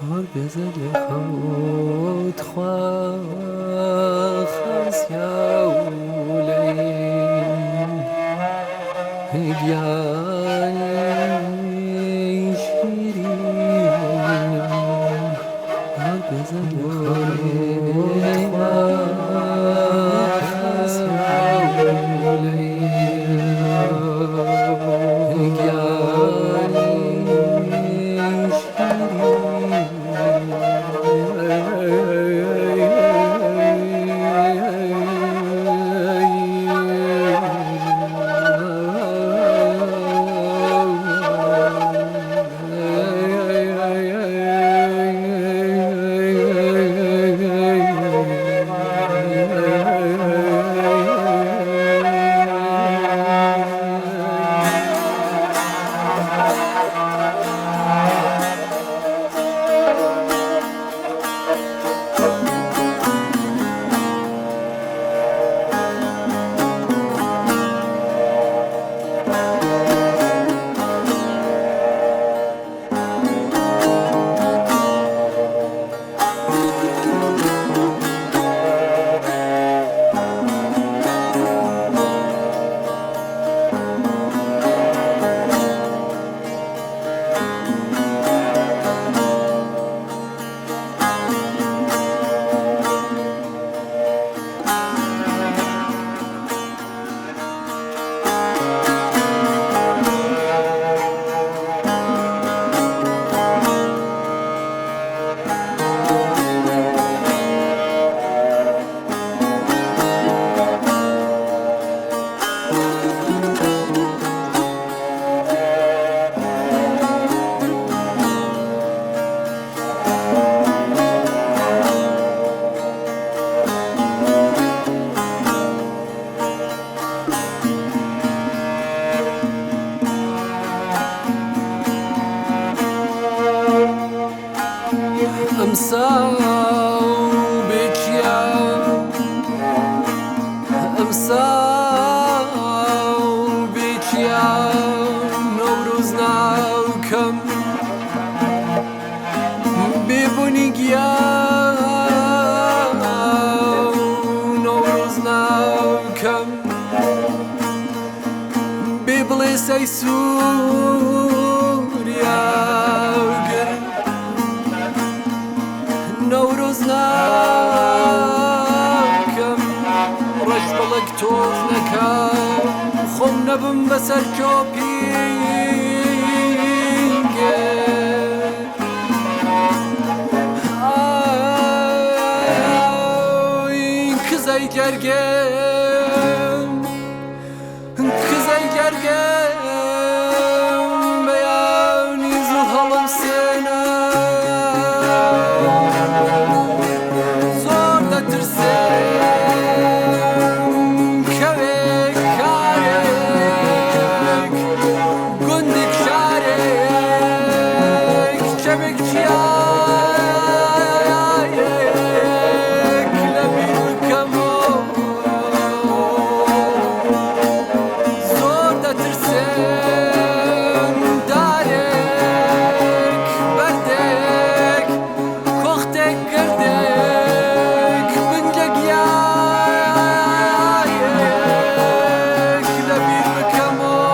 هەر بێزە لە خەوت خوا خەسیاولەی گیانی شیرینم. هەر بێزە لە خەوت خوا خەسیاولەی گیانی شیرینم. ئەمساڵ بێکیا، ئەمساڵ بێکیا نەورۆز ناوکەم، بێبوونی گیا نەورۆز ناوکەم، بێ بڵێسەی سووریا گر نەورۆز ناکەم، ڕەش بەڵک تۆز نەکەم، خۆم نەبم بەسەر کۆپینگێ. ئای کزەی جەرگم، کزەی جەرگم، بەیانی زوو هەڵم سێنە، زۆر دەترسێم کەوێک کارێک گوندێک شارێک چەمێک چیایەک لەبیر بکەمەوە. زۆر دەترسێم دارێک بەردێک کۆختێک گردێک بنجە گیایەک لەبیر بکەمەوە.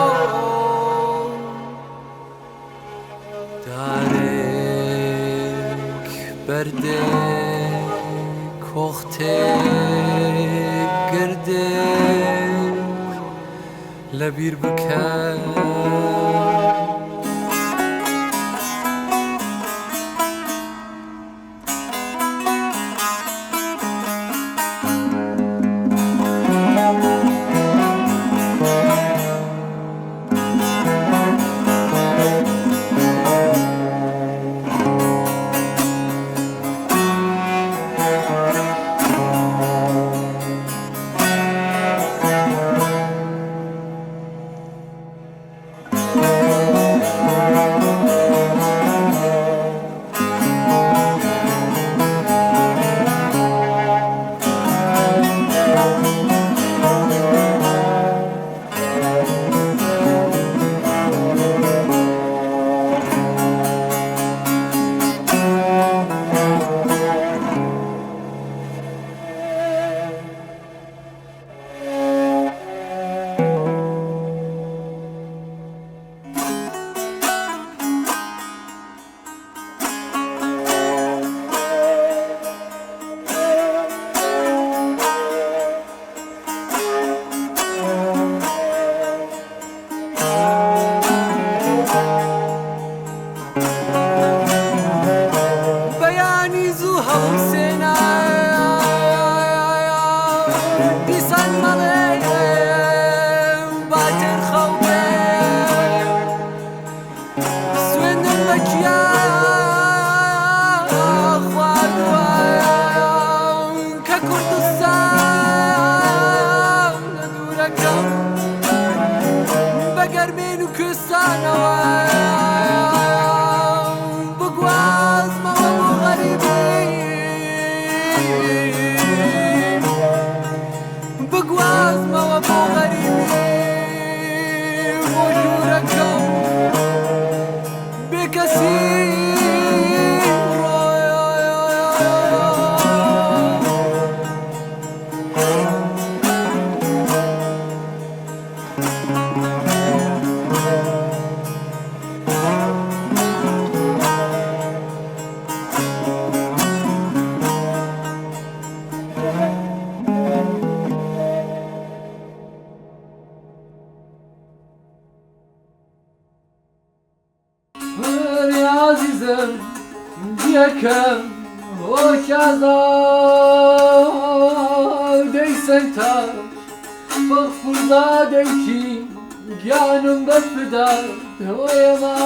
دارێک بەردێک کۆختێک گردێک لەبیر بکەم. مەڵێم با تێر خەو بێم. سوێندم بە کیا خواردووە کە کوردستان لە دوورەکەم بە گەرمێن و کوێستانەوە بگوازمەوە بۆ غەریبی، بگوازمەوە بۆ غەریبی، بۆ ژوورەکەم بێکەسی. عزیزم یەکەم ئۆکازادەی سەنتاش فەغفورزادەی کی گیانم بەفدا ئێمە.